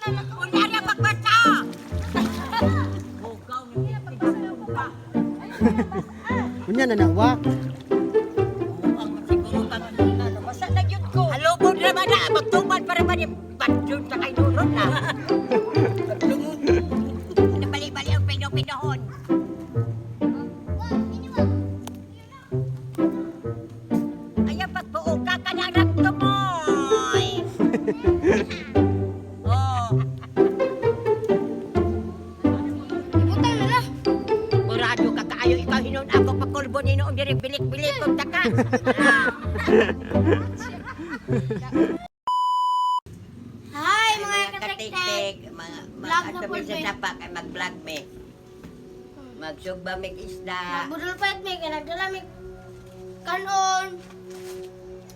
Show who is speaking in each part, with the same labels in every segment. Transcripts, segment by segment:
Speaker 1: Unya na pagbasa! Hugaw ng pa.
Speaker 2: Unya na na wa.
Speaker 1: Ang siguro kang
Speaker 3: Basa na gyud ko.
Speaker 1: Halubod na ba na? Magtuman para ba ni Badyon sa kay Nuron na? Lungon. Nabali-bali ang pino-pinohon. Ayaw pagbuo ka ka na ng tumoy. Oh,
Speaker 4: Ibutang na lah.
Speaker 1: Murado ka kaayo ikaw hinon ako pagkulbo ni noong diri bilik-bilik kong taka. Ah.
Speaker 4: Hi mga
Speaker 1: Mga
Speaker 4: katektek.
Speaker 1: katiktik, mga
Speaker 4: Vlog na
Speaker 1: mga
Speaker 4: po,
Speaker 1: sa
Speaker 4: be.
Speaker 1: sapa kay mag-vlog me. Magsugba mig isda.
Speaker 4: Magbudol pa mi kay nagdala mi kanon.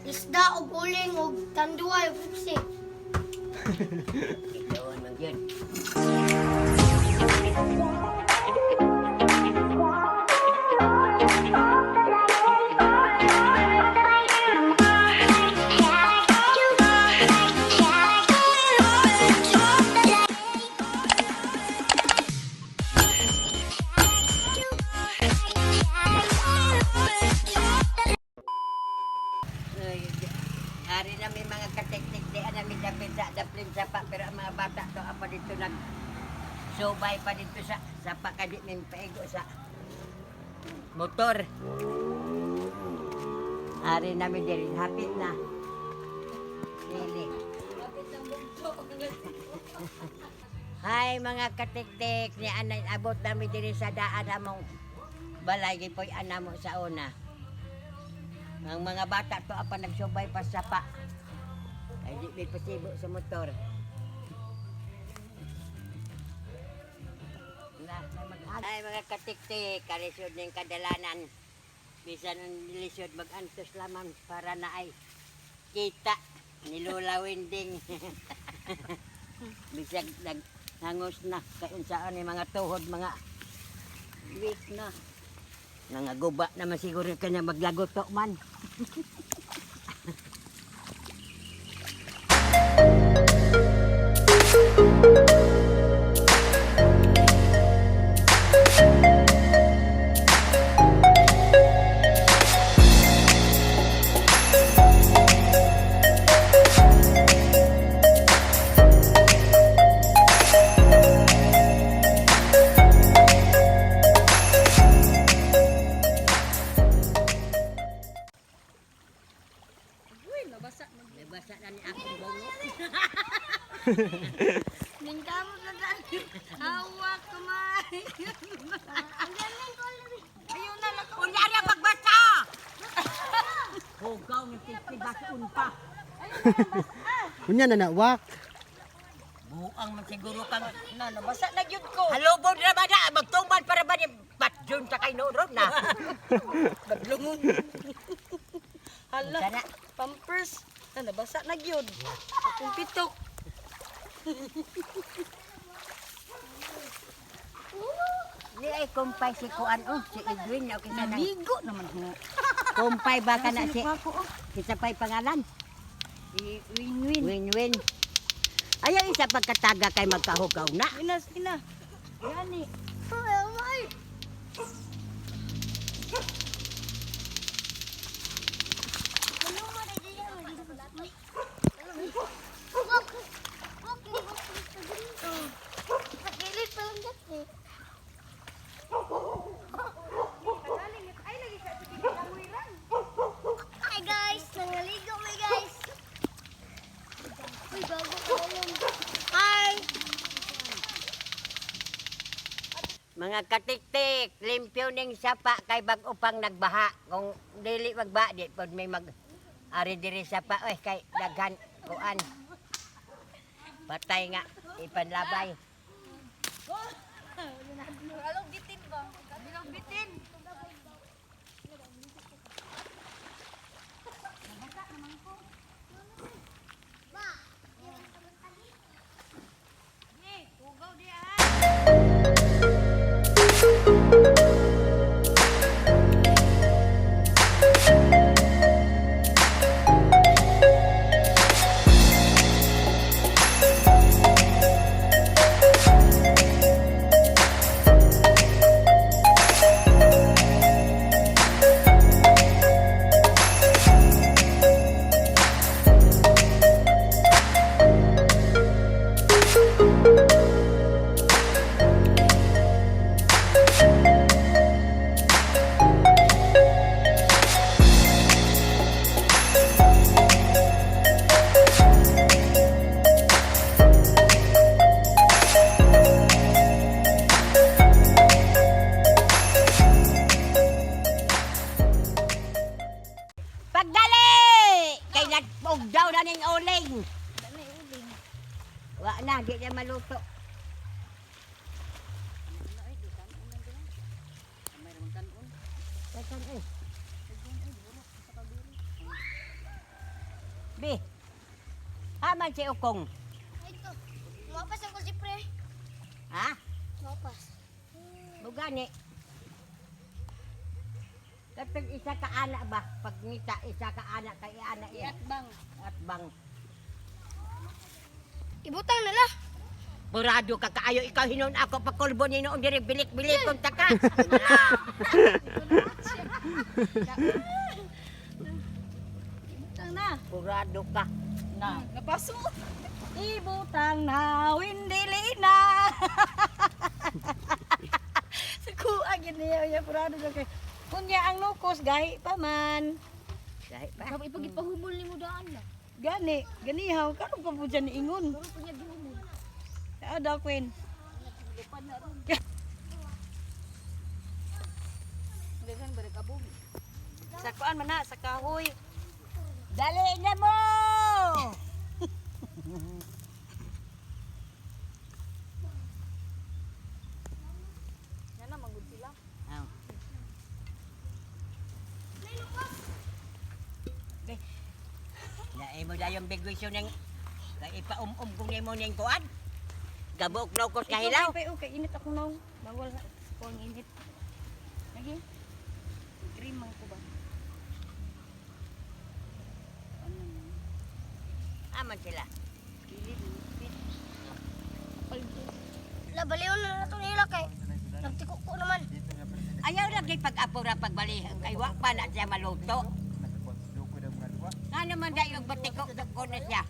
Speaker 4: Isda og uling og tanduay og puksi.
Speaker 1: Ito man yun. Ay, ari namin mga katiktik di namin dapit sa daplin sapa pero ang mga bata to apa dito nag subay pa dito sa sapa kadi min paigo sa motor. Ari namin diri hapit na. Dili. Hi mga katiktik ni anay abot namin diri sa daan among balay gipoy ana mo sa una. Ang mga bata to apa nagsubay pa sa pa. Ay di may pasibo sa motor. Ay mga katiktik, kalisod ning kadalanan. Bisan ang lisod magantos lamang para na ay kita ni Lola Winding. Bisag naghangos na kay unsaan ni mga tuhod mga weak na. Nangaguba naman siguro kanya maglagoto man.
Speaker 3: Uy, nabasa na.
Speaker 1: Nabasa na ni akong bongo.
Speaker 3: Ningkamot na dali. Hawak kamay. Ayaw na lang.
Speaker 1: Unya na pagbasa! Hugaw ng titigas unpa.
Speaker 2: Unya na na wa.
Speaker 1: Buang man siguro kang
Speaker 3: Na, nabasa na gyud ko.
Speaker 1: Halubod na ba na? Magtuman para ba ni Batjun sa kay Nuron na?
Speaker 3: Badlungon. Hala,
Speaker 1: Sana.
Speaker 3: pampers. Na, nabasa na gyud. Akong pitok.
Speaker 1: Di ay kumpay si Kuan oh, si Edwin na okay na.
Speaker 3: Naligo naman ho.
Speaker 1: Kumpay ba ka na si
Speaker 3: Ako oh.
Speaker 1: Kita pa'y pangalan?
Speaker 3: Si Win-win.
Speaker 1: Win-win. Ayaw isa pagkataga kay magkahugaw na.
Speaker 3: Ina, ina. Yani.
Speaker 4: Pakilit pa lang dati. Hi guys, nangaligo mi guys. Uy, bago ko alam. Hi!
Speaker 1: Mga katiktik, limpyo ning sapa kay bag-o pang nagbaha. Kung dili magbaha, di pod may mag ari diri sapa oy kay daghan kuan. Patay nga ipanlabay.
Speaker 3: Along bitin ba? Along bitin.
Speaker 1: Lagi niya maluto. Kanon eh. Bi. Aman si Ukong.
Speaker 4: Ito. Mapas ako si pre.
Speaker 1: Ha?
Speaker 4: Mapas.
Speaker 1: Bugani. Kapag isa ka ana ba? Pag ngita isa ka ana kay ana iya.
Speaker 3: Iatbang.
Speaker 1: At bang.
Speaker 4: Ibutang na la.
Speaker 1: Burado ka kaayo ikaw hinon ako pakulbo ni noon diri bilik-bilik kong taka.
Speaker 3: Ibutang na.
Speaker 1: Burado ka.
Speaker 3: Na. Napaso. Ibutang na, windili na. Sa kuha gid niya unya purado na kay. Kunya ang nukos gahi pa man.
Speaker 1: Dahil pa.
Speaker 4: Dapat ipagipahumol ni mo daan la.
Speaker 3: Gani, ganihaw karon pa po dyan ingon.
Speaker 4: Pero punya gihumol.
Speaker 3: Sao daw Queen? Sa kuan man na, sa kahoy.
Speaker 1: Dali na mo.
Speaker 3: Yan na manggod sila.
Speaker 1: Ah. Nae mo dayong bigwisyo ng kay ipaum-um kung nimo ning kuan. Gabuok nukos ka hilaw.
Speaker 3: Ikaw, okay, init ako now. Bawal na. Ko ang init. Lagi. Cream man ko ba?
Speaker 1: Aman sila.
Speaker 3: Kilid.
Speaker 4: La baliw na na to nila kay. Nagtiko ko naman.
Speaker 1: Ayaw lagi pag-apura pagbali kay wa pa na siya maluto. Ano man dayong batiko ko na siya.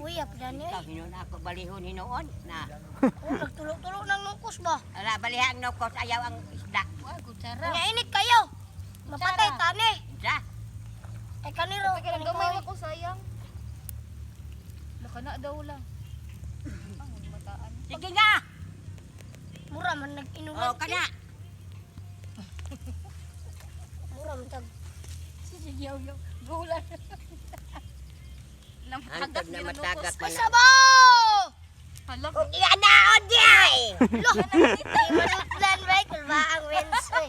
Speaker 4: Uy, apdan eh.
Speaker 1: Ikaw hinuon ako balihon hinuon na.
Speaker 4: Oh, nagtulo-tulo ng nukos ba?
Speaker 1: Ala baliha ang nukos ayaw ang isda.
Speaker 3: Wa kutsara.
Speaker 4: Nga init kayo. Mapatay tani.
Speaker 1: Sa
Speaker 4: Ay kaniro.
Speaker 5: Kaya gamay ako sayang. Laka na daw lang. Ang mataan.
Speaker 1: Sige nga.
Speaker 4: Mura man nag-inulan.
Speaker 1: O kana.
Speaker 4: Mura man tag.
Speaker 3: Sige, yaw yaw. Gulan.
Speaker 1: Hantod na matagak
Speaker 4: Ay
Speaker 1: man.
Speaker 4: sabaw!
Speaker 5: Hala.
Speaker 1: Kung iya naon di ay.
Speaker 4: Lo, di man plan ba kulba ang Wednesday.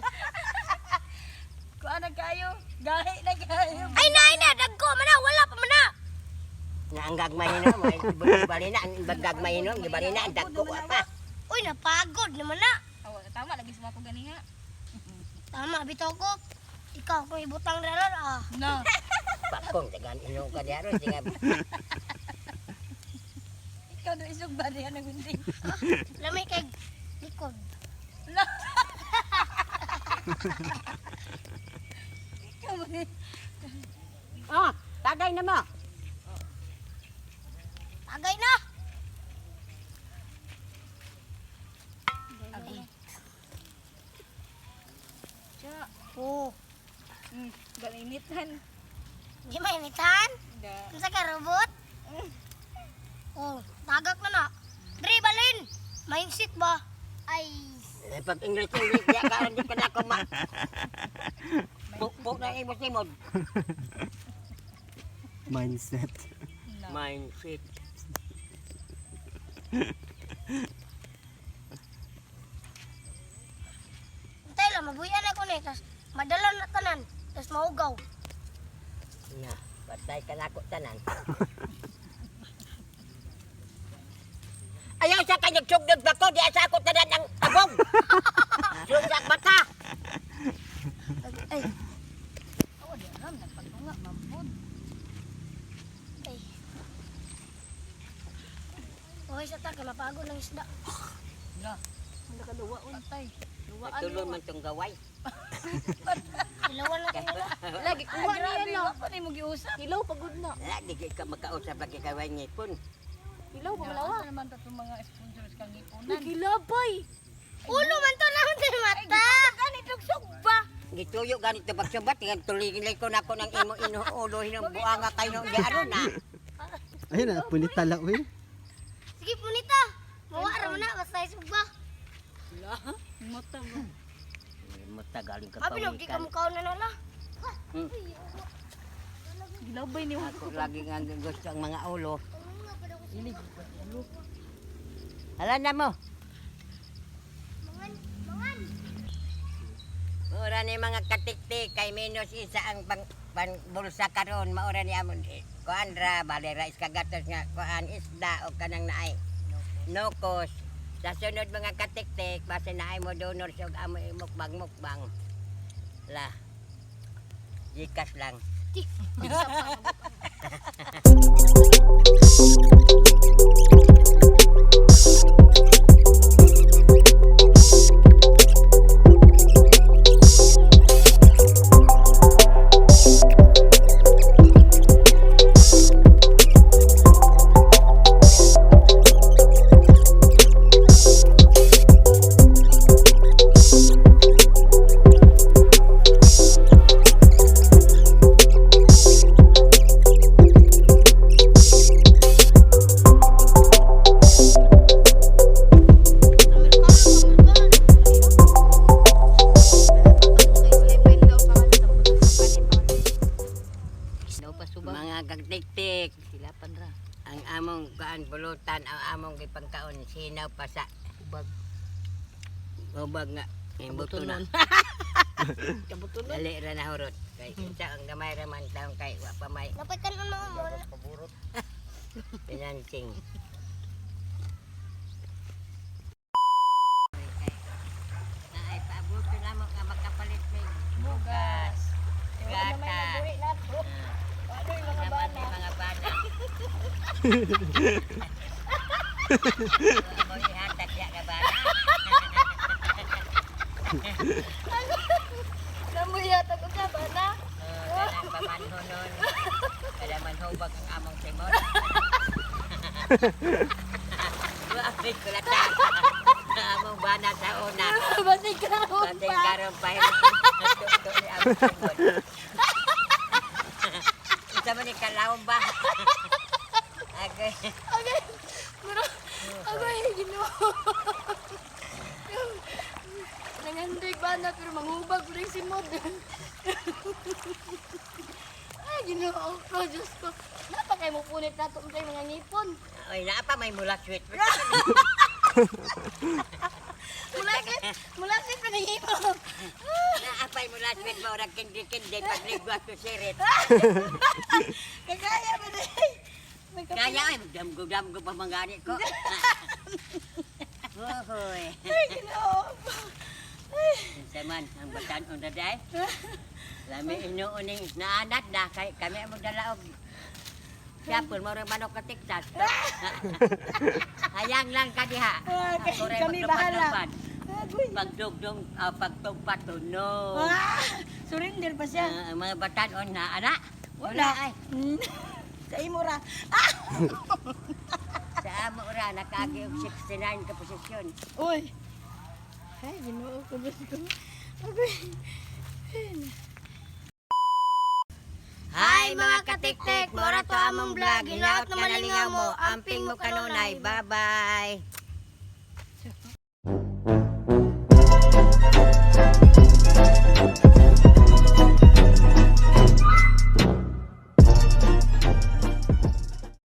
Speaker 3: Kuan na kayo. Gahi na kayo.
Speaker 4: Ay na ay na dagko man na wala pa man na.
Speaker 1: Na ang gagmay no, bali na ang gagmay no, gibali na ang dagko wa pa.
Speaker 4: Uy, napagod naman na.
Speaker 5: Awa, tama lagi sa ko ganiha.
Speaker 4: Tama bitaw ko. Ikaw kung ibutang raron ah.
Speaker 5: Na.
Speaker 1: Pakong tagan ino ka diaro sige.
Speaker 3: Ikaw do isog ba diyan ang hindi.
Speaker 4: Lamay kay likod.
Speaker 3: Ikaw mo ni.
Speaker 1: Oh, tagay na mo.
Speaker 4: Tagay na.
Speaker 5: Agoy. Siya.
Speaker 4: Oh,
Speaker 5: Ganinitan.
Speaker 4: di mainitan.
Speaker 5: Da.
Speaker 4: Unsa ka robot? Oh, tagak na na. Dre balin. Mindset ba? Ay,
Speaker 1: Eh, pag English English diya ka hindi pa na ako ma. Pukpuk na imo simod.
Speaker 2: Mindset.
Speaker 1: Mindset.
Speaker 4: antay lang mabuyan ako ni tas madala na tanan, tas maugaw.
Speaker 1: Na, patay ka na ako tanan. Ayaw sa kanyang sugdod ba ko, di asa ako tanan ang tabog. Sugdag mata.
Speaker 4: Ay,
Speaker 5: Awa di alam nagpatunga mampod.
Speaker 4: ay. Okay sa ta kay mapagod ng isda.
Speaker 5: Na. Nakaduwaon. Patay. Duwaan.
Speaker 1: Tulon man tong gaway.
Speaker 4: Ilawan na ko nila.
Speaker 5: Lagi kuha niya
Speaker 3: Grabe,
Speaker 5: na.
Speaker 3: wa pa ni mo giusap.
Speaker 5: Hilaw pagod na.
Speaker 1: Lagi ka makausap lagi kaway ngipon.
Speaker 5: Hilaw pa malawa.
Speaker 3: Ano naman to itong mga sponsors kang ipunan.
Speaker 5: Gilabay.
Speaker 4: Ulo man to naman sa mata.
Speaker 3: Ganito sugba.
Speaker 1: Gituyo ganito pagsubat, tingan tuligin ko na ako ng imo inuulo hinong buanga kayo nung di aron na.
Speaker 2: Ayun na, punita la uy.
Speaker 4: Sige punita. Mawa ra man na basta isugba.
Speaker 3: Mata mo.
Speaker 1: Mata galing ka
Speaker 4: Abi no di ka
Speaker 1: pawikan.
Speaker 4: mukaon na nala.
Speaker 5: Gilabay ni
Speaker 1: Ako lagi nga gusto ang mga ulo. Hala na mo.
Speaker 4: Mangan, mangan.
Speaker 1: Maura ni mga katiktik kay minus isa ang pang, pang bulsa karon, maura ni amon eh, kuan ra bale ra iskagatos nga kuan isda o kanang naay nokos. Sa sunod mga katiktik, basta naay mo donor og amo mukbang mukbang. La. Gikas lang. Mga katiktik,
Speaker 3: Silapan ra.
Speaker 1: ang among kuan bulutan, ang among gipangkaon sinaw pa sa
Speaker 3: Ubag.
Speaker 1: ubag nga imbuto na.
Speaker 3: Kabutunon.
Speaker 1: Dali ra na hurot. Kay kinsa ang gamay ra man taon kay wa pa may
Speaker 4: Napay kanon mga mo.
Speaker 1: financing. Naay paabuto na mo nga makapalit may bugas. Gata. Ah. Naman may mga bana. Mo ihatag ya nga bana.
Speaker 3: Namuyatag og bana.
Speaker 1: Oh, kanang pamanhonon. Kada manhubag ang among timon. Wa kulata. Among bana sa una.
Speaker 3: Basig karon
Speaker 1: Basing
Speaker 3: pa.
Speaker 1: karon pa. Tuto ni among timon. Unsa man ni kalawom ba? Agay.
Speaker 3: Okay. Mura. Agay Ginoo. Nangandig ba na pero manghubag rin si Mod. Ay, Ginoo ko, Diyos ko. Napakay mo punit na ito mga ngipon.
Speaker 1: Oy, naa pa may mula sweet.
Speaker 3: Mula kay panangipon.
Speaker 1: Naa pa mula sweet mo rag kindi-kindi pagligwas ko sirit.
Speaker 3: Kakaya ba na?
Speaker 1: Kaya ay damgo-damgo pa mangani ko. Hoy.
Speaker 3: Ay, Ginoo.
Speaker 1: Unsa man ang batan-on na day. Lami inuuning naanat na kay kami ang magdala og Siapon mo rin manok ka Texas. Hayang lang ka diha.
Speaker 3: Ah,
Speaker 1: Ako rin
Speaker 3: kami bahala.
Speaker 1: maglupad-lupad.
Speaker 3: Agoy.
Speaker 1: Pagdugdong, pagtugpat, tunog.
Speaker 3: Ah, surrender pa siya.
Speaker 1: Ah, ang mga batan-on na ana. Wala
Speaker 3: Wala.
Speaker 1: ay.
Speaker 3: Sa imo ra.
Speaker 1: Sa amo ra nakaagi og 69 ka posisyon.
Speaker 3: Uy. Ay, Ginoo ko, Diyos ko. Agoy.
Speaker 1: Hi mga katiktik, mora to among vlog. Hinaot na malingaw mo, amping mo kanunay. Bye-bye.